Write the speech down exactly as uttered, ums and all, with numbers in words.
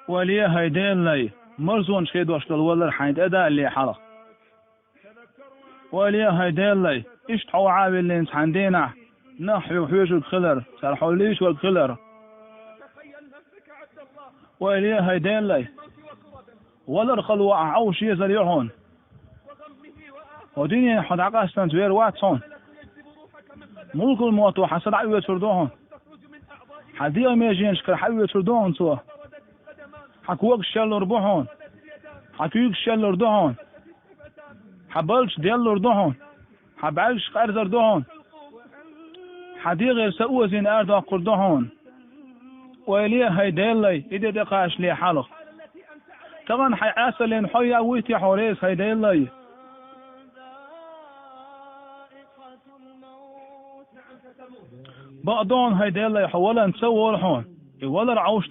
Ойла е, хӀай Делан лай, марзонаш хедош долу валар хьайна тӀедалале хьалха. Ойла е, хӀай Делан лай, иштта хьо охьавиллина цхьана дийнахь, нах хьоьга хьоьжург хилар, цара хьо лийчорг хилар. Ойла е, хӀай Делан лай, валар хало ахь Ӏовша езар ю хьуна. Хьо дуьненахь хьо дӀакъастанца вер вац хьуна. Мулкул-мовто хьан са дӀаоьцур ду хьуна. Хьан дегӀан меженашкара хьаоьцур ду хьуна цо. Хьан когаш шеллур бу хьуна. Хьан куьйгаш шеллур ду хьуна. Хьан балдаш деллур ду хьуна. Хьан бӀаьргаш къаьрзар ду хьуна. Хьан дегӀера са озийна арадоккхур ду хьуна. Ойла е, хӀай Делан лай, и де тӀекхачале хьалха. Тахана хьайн Ӏесаллина хьо яа вуй те хьо реза, хӀай Делан лай? Бакъ ду хьуна, хӀай Делан лай, хьо валанца ца волу хьуна. И валар Ӏовш